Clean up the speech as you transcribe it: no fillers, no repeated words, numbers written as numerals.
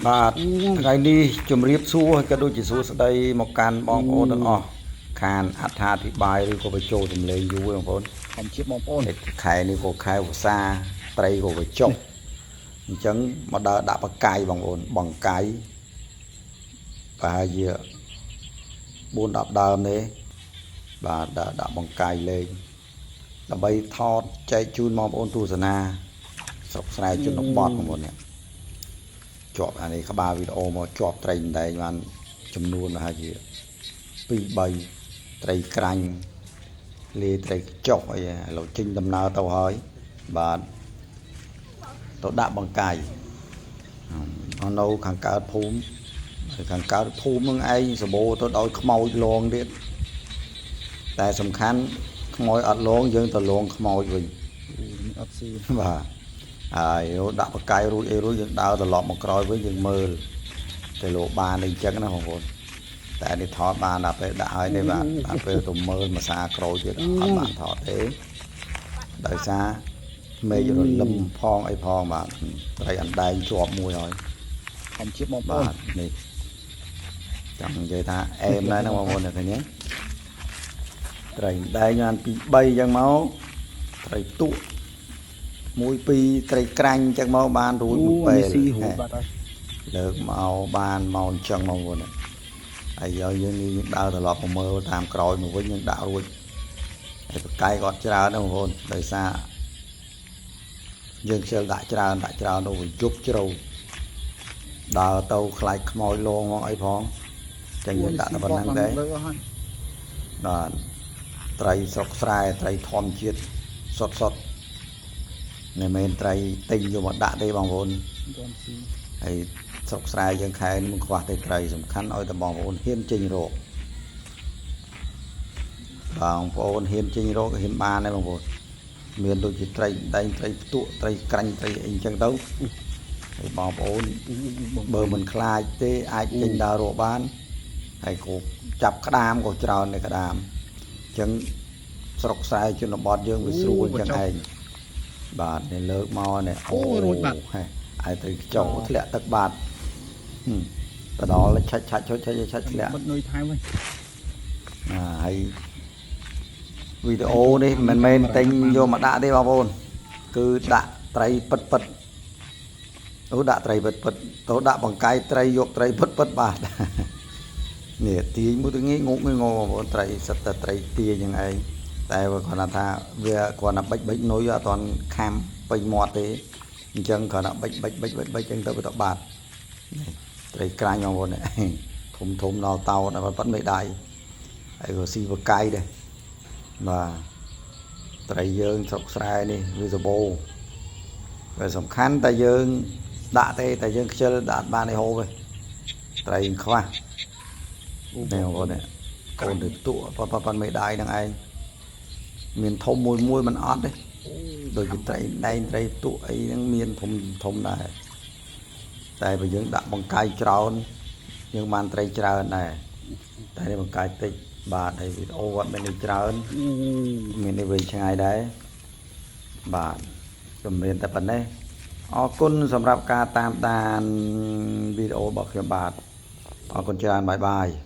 បាទថ្ងៃនេះជំរាបសួរហើយក៏ដូចជាសួស្តីមកកាន់បងប្អូនទាំងអស់ខានអត្ថាធិប្បាយឬក៏បញ្ចូលសំឡេងយូរឯងបងប្អូន ធម្មជាតិបងប្អូន តែខែនេះក៏ខែវស្សាត្រីក៏វាចុះអញ្ចឹងមកដើរដាក់បកាយបងប្អូនបង្កាយប្រហែលជា4 10ដើមទេបាទដើរដាក់បង្កាយលេងដើម្បីថតចែកជូនបងប្អូនទស្សនាស្រុកស្រែជនបទបងប្អូននេះ ជាប់អានេះក្បាលវីដេអូមកជាប់ត្រីដណ្ដែងបានចំនួនប្រហែលជា2 3ត្រីក្រាញ់លាយត្រីខ្ចុះអីឥឡូវចេញដំណើរទៅហើយបាទទៅដាក់បង្កាយអឺនៅខាងកើតភូមិហើយខាងកើតភូមិនឹងឯងសម្បូរទៅដោយខ្មោចលងទៀតតែសំខាន់ខ្មោចអត់លងយើងទៅលងខ្មោចវិញ នេះអត់ស៊ី បាទហើយដាក់បកាយរួចអីរួចយើងដើរត្រឡប់មកក្រោយវិញយើងមើលទៅលោកបានអីចឹងណាបងប្អូនតែនេះថតបានដល់ពេលដាក់ហើយទេបាទដល់ពេលទៅមើលមួយសាក្រោយទៀតអត់បានថតទេដោយសារមេឃរលឹមផងអីផងបាទត្រីអណ្ដែងជាប់មួយហើយ ធម្មជាតិបងប្អូន បាទនេះចង់និយាយថាអែមដែរណាបងប្អូនឃើញទេត្រីអណ្ដែងបានពី3ចឹងមកត្រីទក់មួយពីរត្រីក្រាញ់ចឹងមកបានរួច អូ មួយពេល នេះស៊ីរួចបាត់ហើយ លើកមកបានមកអញ្ចឹងមកវិញហើយយកយើងនេះយើងដើរត្រឡប់មកមើលតាមក្រោយមកវិញយើងដាក់រួចហើយបកាយក៏អត់ច្រើនដែរបងប្អូនដោយសារយើងខ្ជិលដាក់ច្រើនដាក់ច្រើនទៅវាយប់ជ្រៅដើរទៅខ្លាចខ្មោចលងមកអីផងចឹងយើងដាក់តែប៉ុណ្្នឹងដែរ លើអស់ហើយ បាទត្រីស្រុកស្រែត្រីធម្មជាតិសុតសុតមិនមែនត្រីទិញយកមកដាក់ទេបងប្អូន មិនទាន់ស៊ី ហើយស្រុកស្រែយើងខែនេះមិនខ្វះទេត្រីសំខាន់ឲ្យតែបងប្អូនហ៊ានចេញរកបងប្អូនហ៊ានចេញរកហ៊ានបានដែរបងប្អូនមានដូចជាត្រីដែងត្រីផ្ទក់ត្រីក្រាញ់ត្រីអីចឹងទៅហើយបងប្អូន បង បើមិនខ្លាចទេអាចចេញដើររកបានហើយក៏ចាប់ក្តាមក៏ច្រើនដែរក្តាមអញ្ចឹងស្រុកស្រែជនបទយើងវាស្រួលអញ្ចឹងឯងបាទនេះលើកមកនេះ អូរួចបាត់ ហេហើយទៅខ្ចោធ្លាក់ទឹកបាត់ហឹមទៅដល់ឆាច់ឆាច់ឆាច់ឆាច់ឆាច់ធ្លាក់ បិទនុយថែមវិញ ណាហើយវីដេអូនេះមិនមែនទិញយកមកដាក់ទេបងប្អូនគឺដាក់ត្រីពិតពិតអូដាក់ត្រីពិតពិតទៅដាក់បង្កាយត្រីយកត្រីពិតពិតបាទ នេះទាញមួយទៅងាយងុកងងបងប្អូនត្រីសិតតែត្រីទាញហ្នឹងឯងតែបើគ្រាន់តែថាវាគ្រាន់តែបិចបិចនុយអត់ទាន់ខាំពេញមាត់ទេអញ្ចឹងគ្រាន់តែបិចបិចបិចបិចបិចអញ្ចឹងទៅវាទៅបាត់នេះត្រីក្រាញ់បងប្អូននេះ ធំធំដល់តោដល់ប៉ិតមិនដៃហើយក៏ស៊ីបកាយដែរបាទត្រីយើងស្រុកស្រែនេះវាសបោវាសំខាន់តែយើងដាក់ទេតែយើងខ្ជិលដាក់អត់បានទេហូបទេត្រីខ្វះ អូ នេះបងប្អូននេះកូនទៅទក់ប៉ប៉ប៉មេដៃហ្នឹងឯងមានធំមួយមួយមិនអត់ទេដូចជាត្រីដែងត្រីទក់អីហ្នឹងមានធំធំដែរតែបើយើងដាក់បង្កាយច្រើនយើងបានត្រីច្រើនដែរតែនេះបង្កាយតិចបាទហើយវីដេអូអត់មាននេះច្រើន អូ មាននេះវិញឆ្ងាយដែរបាទជំរាបតែប៉ុណ្ណេះអរគុណសម្រាប់ការតាមដានវីដេអូរបស់ខ្ញុំបាទអរគុណច្រើនបាយបាយ។